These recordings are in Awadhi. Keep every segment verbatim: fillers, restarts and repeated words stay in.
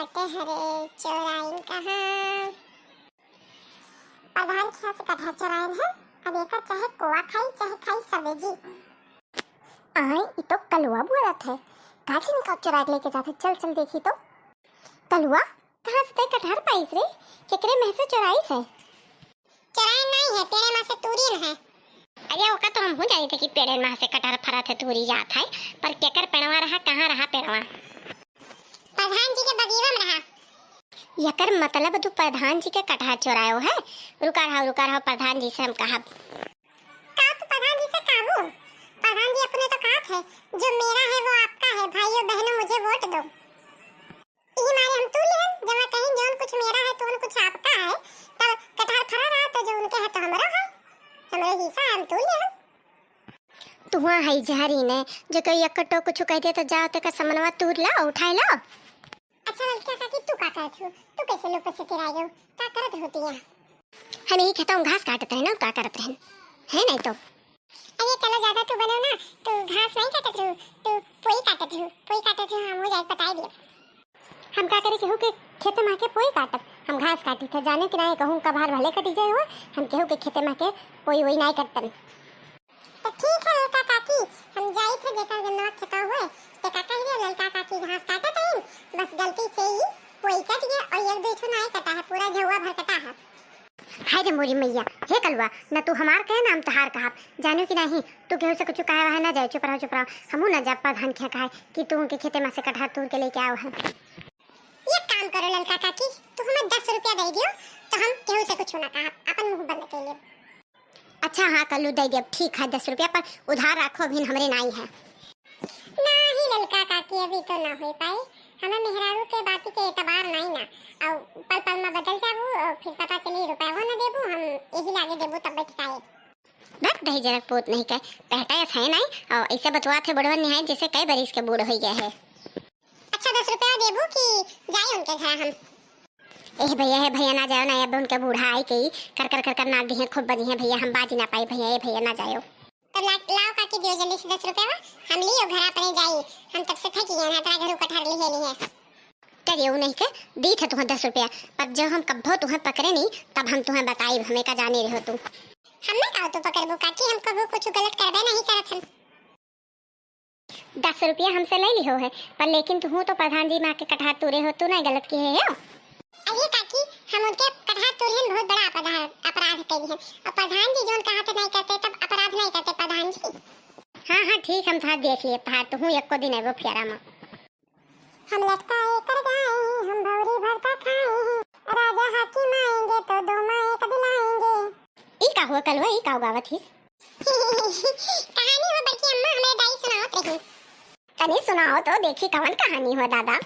कटहरे चोराइन कहाँ? प्रधान खिया से कटहर चोराइन है। अब एकर चाहे कोआ खाई, चाहे खाई सब्जी। आय, ई तो कलुआ बोलत है। का जानी का चोराइ के लेके जात है। चल, चल देखी तो। कलुआ, कहाँ से तै कटहर पाइस रे? केकरे महसे चोराइस है? चोराइन नाहीं है, पेड़े मा से तूरिन है। अरे, ओका तो हमहू जानी थे कि पेड़े मा से कटहर फरत है, तूरी जात है, पर केकर पेड़वा रहा, कहाँ रहा पेड़वा? प्रधान जी के बगीवा मा रहा। एकर मतलब तू प्रधान जी के कटहर चोरायो है? रुका रहा, रुका रहा, प्रधान जी से हम कहब। का तू प्रधान जी से कहबू? प्रधान जी अपने तो कहत है, "जो मेरा है वो आपका है, भाइयों बहनों मुझे वोट दो।" इही मारे हम तूर लिहन, जमा कहीं जौन कुछ मेरा है तौन कुछ आपका है, तब कटहर फरा रहा तो जो उनके है तो हमरो है, हमरो हिस्सा है, हम तूर लिहन। तुहा है जहरी ने, जो कोई एक कट्टो कुछ कह दे तो जाओ तेकर समनवा तूर लाओ, उठाए लाओ। अच्छा ललका काकी, तू का करत हो? तू कैसे लोग पैसे तिराए हो? का करत होती है? हम यही खेतों घास काटत रहे ना, का करत रहे? है नहीं तो। अरे चलो, ज्यादा तू बनो ना, तू घास नहीं काटत रहो, तू पोई काटत रहो, पोई काटत रहो, हम हो जाए बताए दियो। हम का करे केहू के खेते मा के पोई काटब? हम घास काटी थे, जाने कि ना कहूँ कभार भले कटी जाए हो, हम केहू के खेते मा के पोई वोई नहीं काटतन। तो ठीक है ललका काकी, हम जाई थे जेकर गन्नवा खेतवा हुए, ते का कह दे ललका काकी घास काटत रही, बस गलती से ही पोई कट गया और एक दो ठो नहीं कटा है, पूरा झउआ भर कटा है। हाय रे मोरी मैया, हे कलुआ, न तू हमार कहे, ना हम तोहार कहब, जानू कि नहीं, तू केहू से कुछ कहे वहे ना जाए, चुप रहो, चुप रहो, हमहू ना जाब प्रधान के कहे कि तू उनके खेते मा से कटहर तूर के लेके आओ है। एक काम करो ललका काकी, तू हमें दस रुपया दे दियो, तो हम केहू से कुछ ना कहब, अपन मुंह बंद कर लेब। अच्छा हाँ कल्लू, दे देब, ठीक है, दस रुपया पर उधार रखो, अभी हमरे नाई है। नाही ललका काकी, अभी तो ना हो पाए, हमें मेहरारू के बाती के एतबार नाई ना, और पल पल में बदल जाबू और फिर पता चली रुपया ना देबू, हम यही लागे देबू तब बैठ पाए। बस दही जनक पूत नहीं के, पहटा ऐसा है नहीं, और ऐसे बतुआ थे बड़वन निहाय जैसे कई बरिस के बूढ़ हो गए है। अच्छा, दस रुपया देबू कि जाई उनके घर हम? ए भैया, हे भैया, ना जाओ ना, अब उनके बूढ़ा आई के कर कर कर कर नाक दिहे, खूब बजी है भैया, हम बाजी ना पाई भैया, ए भैया ना जाओ। तो ला-, लाओ काकी, दियो जल्दी से दस रुपया, हम लियो घर अपने जाई, हम तब से थकी हैं, ना तेरा घर कटहर लिहे लिहे। करियो नहीं के, दी थे तुम्हें दस रुपया, पर जब हम कब्बो तुम्हें पकड़े नहीं, तब हम तुम्हें बताई, हमें का जाने रहो तू। हमें का तू पकड़बू काकी, हम कबू कुछ गलत करबे नहीं करत हन। दस रुपया हमसे ले लिहो है, पर लेकिन तुहू तो प्रधान जी मा के कटहर तूरे हो, तू नहीं गलत किहे हो। अरे काकी, हम उनके कटहर तूरे हैं, बहुत बड़ा अपराध, अपराध कर दिए। और प्रधान जी जोन कहा थे नहीं करते, तब अपराध नहीं करते प्रधान जी। हाँ, हाँ, ठीक, हम था देख लिए, था तुहू एको दिन एगो फेरा मा। हम लटकाए कर गाए, हम भौरी भरता खाए, राजा हाकिम आएंगे तो दो माए एक दिलाएंगे। ई का हुआ कलुआ, ई का गावत हिस? कहानी हो बड़की अम्मा, हमरे दाई सुनावत रही। तनी सुनाओ तो देखी कवन कहानी हो दादा।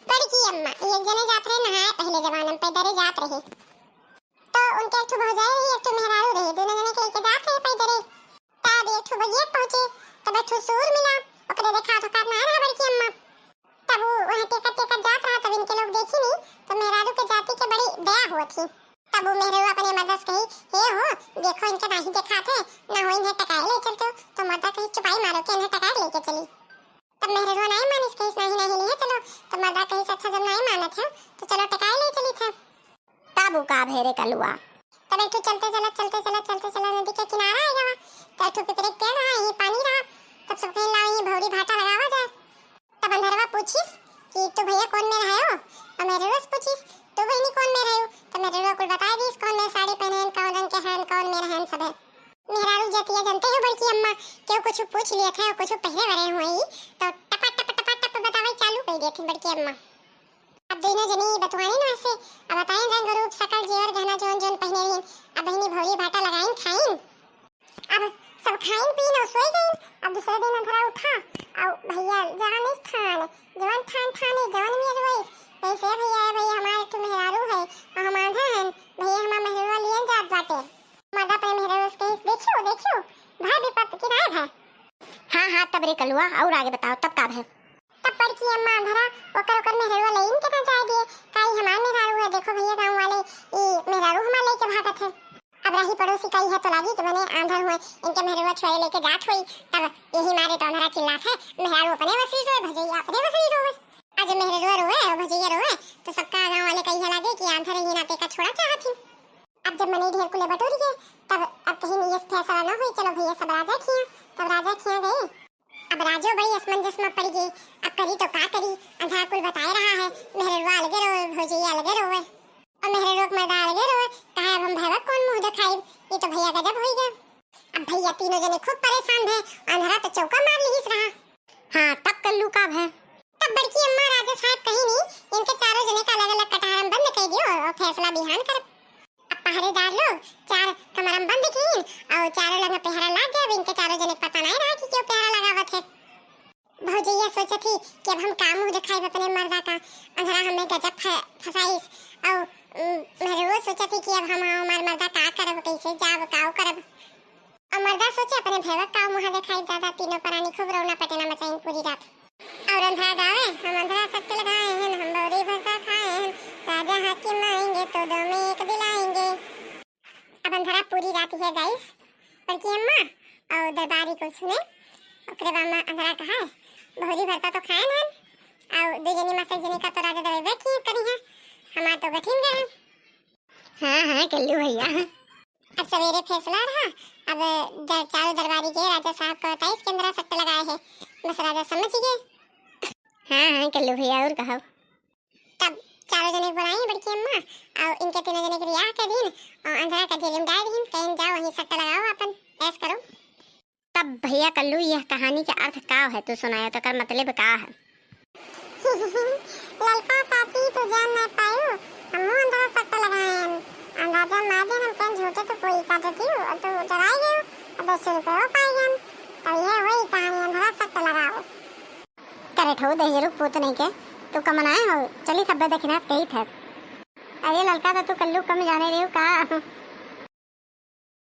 बड़की अम्मा, एक जने जात रहे नहाए, पहले जमाना में पैदरे जात रहे। तो उनके एक ठो भौजाई रही, एक ठो मेहरारू रही, दोनों जने के लेके जात रहे पैदरे। तब एक ठो बगिया पहुंचे, तब एक ठो सूर मिला, ओकरे देखा तो करना है रहा बड़की अम्मा। तब वो वहाँ टेकत टेकत जात रहा, तब इनके लोग देखी नहीं, तो मेहरारू के जाति के बड़ी दया हुआ थी। तब वो मेहरारू अपने मर्दा से कही, "हे हो, देखो इनके नाही देखा थे, ना हो इन्हें टकाए ले चलते हो।" तो मर्दा कही, "चुपाई मारो के इन्हें टकाए लेके चली।" तब मेहरारू नहीं मानिस, कहिस, "नहीं, नहीं, नहीं, चलो।" तो मर्दा कहिस, "अच्छा, जब नहीं मानत है, तो चलो टकाए ले चली थे।" तब उ का भे रे कलुआ? तब एक ठो चलते चलत, चलते चलत, चलते चलत नदी के किनारा आ गवा। तब एक ठो पिपरे के पेड़ रहा, यहीं पानी रहा। तब सब कहे, "लाओ, यहीं भौरी भाटा लगावा जाए।" तब अंधरवा पूछिस कि, "तू भैया कौन में रहे हो?" और मेहररुआ से पूछिस, "तू बहिनी कौन में रहे हो?" तब मेहररुआ कुल बताए दीस, कौन में साड़ी पहने हैं, कौन रंग के हैं, कौन में रहन सब है। मेहरारू जतिया जानते हो बड़की अम्मा, केहू कुछ पूछ लिया था, कुछ पहले वरे हुए ही, तो टपा टप, टपा टप बतावे चालू कर दिया थी बड़की अम्मा। अब दोनों जनी बतुआनी ना से, अब बताएं रंग रूप सकल जेवर गहना जौन जौन पहने रही, अब बहिनी भौरी भाटा लगाइन खाइन। अब सब खाइन पीन और सोई गइन। अब दूसरे दिन अंधरा उठा, और भैया जाने ठान, जवन ठान ठाने, जवन मेहरवा, कैसे भैया, भैया हमारे तो मेहरारू है, और हम आंधा हैं, भैया हमार मेहरवा लियन जात बाटे। मर्दा अपने मेहरवा से कहिस, "देखियो, देखियो, भाई विपत की नाय भाई।" हाँ, हाँ, तब रे कलुआ, और आगे बताओ, तब का भय? तब बड़की अम्मा अंधरा ओकर, ओकर मेहरवा लइन के ना जाए दिए, "काई हमार मेहरारू है, देखो भैया गाँव वाले, ई मेहरारू हमार लेके भागत है।" अब रही पड़ोसी कई है तो लागी कि बने आंधर हुए, इनके मेहरवा छोड़े लेके जात हुई, तब यही मारे तो अंधरा चिल्लात है, "मेहरारू अपने वसी रोए, भजैया अपने वसी रोए।" आ जब मेहररुआ रोए और भौजइया रोए, तो सबका गाँव वाले कहिए लागे कि आंधर ही नाते का छोड़ा चाहत ही। अब जब मनई ढेर कुले बटोर गए, तब अब कहीं ये फैसला ना होई, चलो भैया सब राजा खिया। तब राजा खिया गए। अब राजो बड़ी असमंजस में पड़ गई। अब करी तो का करी, अंधरा कुल बताए रहा है, मेहररुआ अलगे रोए, भौजइया अलगे रोए, और मेहररुआ के मर्दा अलगे रोए। कहा अब हम भैया कौन मुंह दिखाई, ये तो भैया गजब होई गए। अब भैया तीनों जने खूब परेशान भए, अंधरा तो चौका मार लिहिस रहा। हाँ, तब कल्लू का भए? तब बड़की अम्मा राजा साहब कही नहीं, इनके चारों जने का अलग-अलग कटहरा में बंद कर दियो और फैसला बिहान करब। अब पहरेदार लोग चार कमरा में बंद कीन और चारों लगे पहरा लाग गए। अब इनके चारों जने के पता नहीं रहा कि क्यों पहरा लगावत है। भौजइया सोचत ही कि अब हम का मुंह दिखाई अपने मर्दा का, अंधरा हमें गजब फ-, फंसाइस। और, उम, मेहररुआ सोचत ही कि अब हम हमार मर्दा का करब, कैसे जाब, का करब। और मर्दा सोचे अपने भैया का मुंह दिखाई। दादा तीनों परानी खूब रोना पटेना मचाइन पूरी रात। और अंधरा गावे, हम अंधरा सट्ट लगाए हैं, हम बौरी भरता खाए हैं, राजा हाकिम आएंगे तो दो में एक दिलाएंगे। अब अंधरा पूरी रात है गाइस, बड़की अम्मा और दरबारी कुल सुने। ओकरे बाद में अंधरा कहा है, बौरी भरता तो खाए हैं और दो जनी मासक जनी का तो राजा दबेबे की करी है, हमार तो गठिन गए हैं। हाँ, हाँ, कल्लू भैया। अब सवेरे फैसला रहा। अब दर-, चारों दरबारी के राजा साहब को बताइस कि अंधरा सट्ट लगाए है। बस राजा समझ गए। हाँ, हाँ, कल्लू भैया, और कहो। तब चारों जने के बुलाए बड़की अम्मा, और इनके तीनों जने के रियाह के दिन, और अंधरा का जेल में डाल दीन, कहीं जाओ वहीं सट्ट लगाओ, अपन ऐश करो। तब भैया कल्लू, यह कहानी के अर्थ का है, तू सुनायो, तो कर मतलब का है? ललका चाची, तू जान नहीं पायू, हमहू अंधरा सट्ट लगाएन। अंदाजा मार देन, हम कहेन झूठे तो कोई का देती हूँ, और तू डराई गयो, और दस रुपये हो पाई गन। तो यह वही कहानी, अंधरा सट्ट लगाओ। करे ठो दहिजरू पूत नहीं के, तू कमनाए हो, चली सब्बे दखिनास कही थे। अरे ललका, तो तू कल्लू कम जाने रही का?